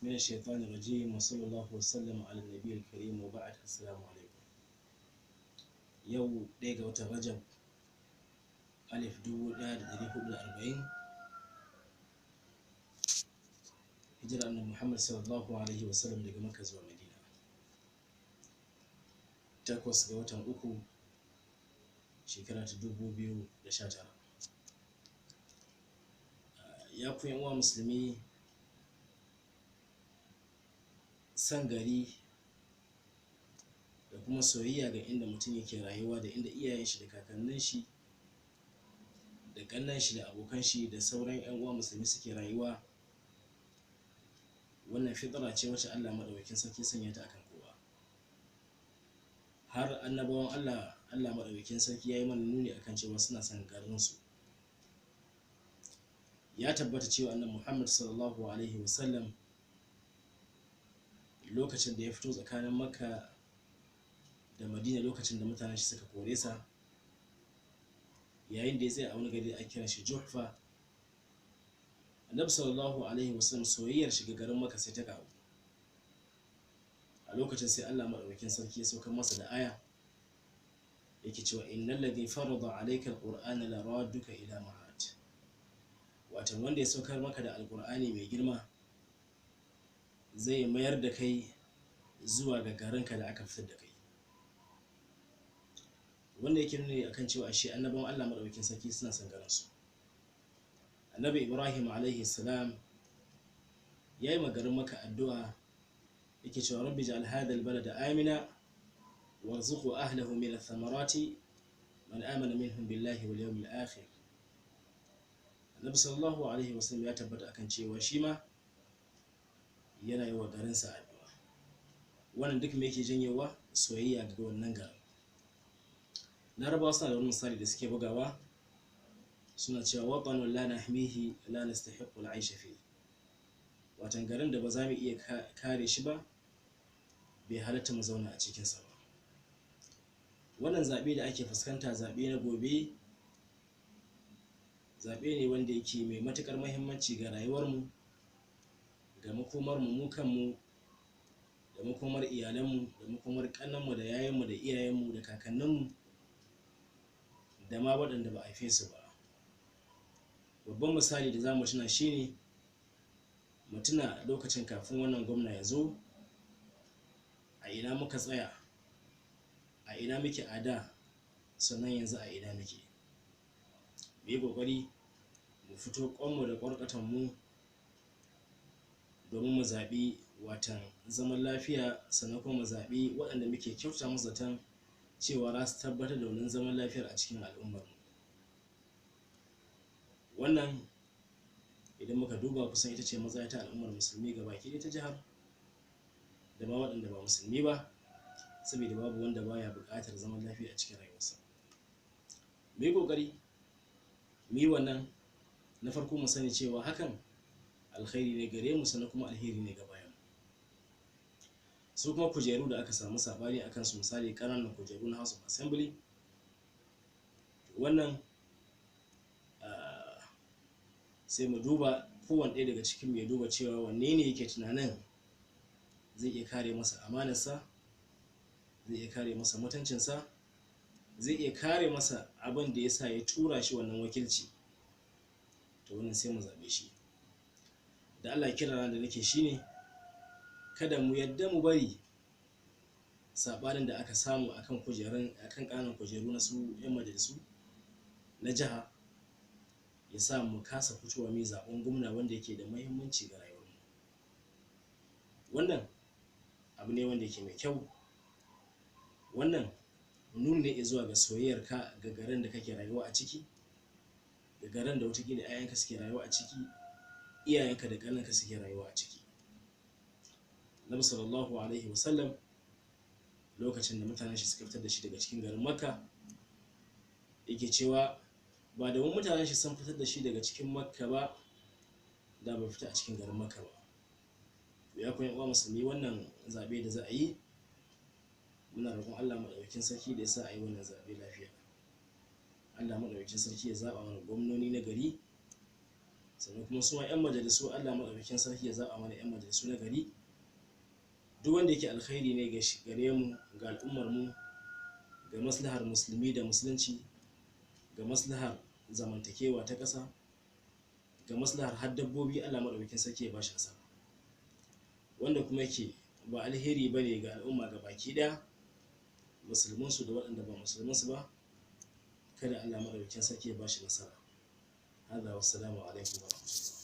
من الشيطان الرجيم، وصلى الله وسلم على النبي الكريم، وبعد، السلام عليكم. Yau 1 ga watan Rajab 1440 hijira annabi Muhammad sallallahu alaihi wasallam daga Makka zuwa Madina, 8 ga watan 3 shekara ta 2019. Ya ku uwa musulmi, san gari da kuma soyayya ga inda mutum yake rayuwa da inda iyayen shi da kakannin shi da ƙannan shi da abokan shi da sauran 'yan uwa musulmi suke rayuwa, wannan fitra ce wacce Allah maɗaukakin sarki sanya ta akan kowa. Har annabawan Allah, Allah maɗaukakin sarki ya yi mana nuni akan cewa suna son garinsu. Ya tabbata cewa annabi Muhammad sallallahu alaihi wasallam lokacin da ya fito tsakanin Makka da Madina, lokacin da mutanen shi suka kore sa, yayin da ya tsaya a wani gari da ake kiran shi Juhfa, annabi sallallahu alaihi wasallam soyayyar shi ga garin Makka sai ta karu. A lokacin sai Allah maɗaukakin sarki ya saukar masa da aya yake cewa innal ladhi farada alayka alqur'ana la radduka ila ma'ad. Wato wanda ya saukar maka da alqur'ani mai girma zai mayar da kai zuwa ga garinka da aka fitar da kai. Wanda yake nuni akan cewa ashe annabawan Allah maɗaukakin sarki suna son garinsu. Annabi Ibrahim alaihi salam ya yi garin Makka addu'a, yake cewa rabbi ja'al hadha albalada amina warzuqu ahlahu min ath-thamarati man amana minhum billahi wal yawmil akhir. Annabi sallallahu alaihi wasallam ya tabbata akan cewa shi ma yana yi wa garinsa addu'a. Wannan duk me yake janyowa? Soyayya ga wannan garin. Larabawa suna da wani misali da suke bugawa, suna cewa watanun la nahmihi la nastahiqqu al-aisha fi. Watan garin da ba za mu iya kare shi ba, bai halatta mu zauna a cikinsa ba. Wannan zaɓe da ake fuskanta, zaɓe na gobe, zaɓe ne wanda yake mai matuƙar muhimmanci ga rayuwarmu, ga makomarmu mu kanmu, da makomar iyalanmu, da makomar ƙannenmu da yayanmu da iyayenmu da kakanninmu, da ma waɗanda ba a haife su ba. Babban misali da za mu tuna shine mu tuna lokacin kafin wannan gwamna ya zo, a ina muka tsaya, a ina muke a da, sannan yanzu a ina muke. Mu yi ƙoƙari mu fito ƙwanmu da ƙwarƙwatanmu domin mu zaɓi watan zaman lafiya, sannan kuma mu zaɓi waɗanda muke kyautata musu zaton cewa za su tabbatar da wannan zaman lafiyar a cikin al'ummarmu. Wannan idan muka duba kusan ita ce matsaya ta al'ummar musulmi gabaki ɗaya ta jihar, da ma waɗanda ba musulmi ba, saboda babu wanda baya buƙatar zaman lafiya a cikin rayuwarsa. Mu yi ƙoƙari mu yi wannan. Na farko mu sani cewa hakan alkhairi ne gare mu, sannan kuma alheri ne ga bayanmu. Su kuma kujeru da aka samu saɓani a kansu, misali ƙananan kujeru na House of Assembly, wannan sai mu duba, kowane ɗaya daga cikin ya duba cewa wanne ne yake tunanin zai iya kare masa amanarsa, zai iya kare masa mutuncinsa, zai iya kare masa abin da ya sa ya tura shi wannan wakilci, to wannan sai mu zaɓe shi. Da Allah kira da nake shine kada mu yadda mu bari saɓanin da aka samu akan kujerun, akan ƙananan kujeru na su 'yan majalisu na jiha ya sa mu kasa fitowa mai zaɓen gwamna wanda yake da muhimmanci ga rayuwarmu. Wannan abu ne wanda yake mai kyau. Wannan nuni ne zuwa ga soyayyarka ga garin da kake rayuwa a ciki, ga garin da watakila 'ya'yanka suke rayuwa a ciki, iyayenka da ƙannenka suke rayuwa a ciki. Annabi sallallahu alaihi wasallam lokacin da mutanen shi suka fitar da shi daga cikin garin Makka, yake cewa ba domin mutanen shi sun fitar da shi daga cikin Makka ba, da bai fita a cikin garin Makka ba. To ya koyan uwa musulmi, wannan zaɓe da za a yi, muna roƙon Allah maɗaukakin sarki da ya sa a yi wannan zaɓe lafiya. Allah maɗaukakin sarki ya zaɓa mana gwamnoni na gari Sannan kuma su ma 'yan majalisu, Allah maɗaukakin sarki ya zaɓa mana 'yan majalisu na gari. Duk wanda yake alkhairi ne gare mu, ga al'ummar mu, ga maslahar musulmi da musulunci, ga maslahar zamantakewa ta ƙasa, ga maslahar har dabbobi, Allah maɗaukakin sarki ya bashi nasara. Wanda kuma yake ba alheri ba ne ga al'umma ga baki ɗaya, musulmansu da waɗanda ba musulmansu ba, kada Allah maɗaukakin sarki ya bashi nasara. Hada, wassalamu alaikum wa rahmatullah.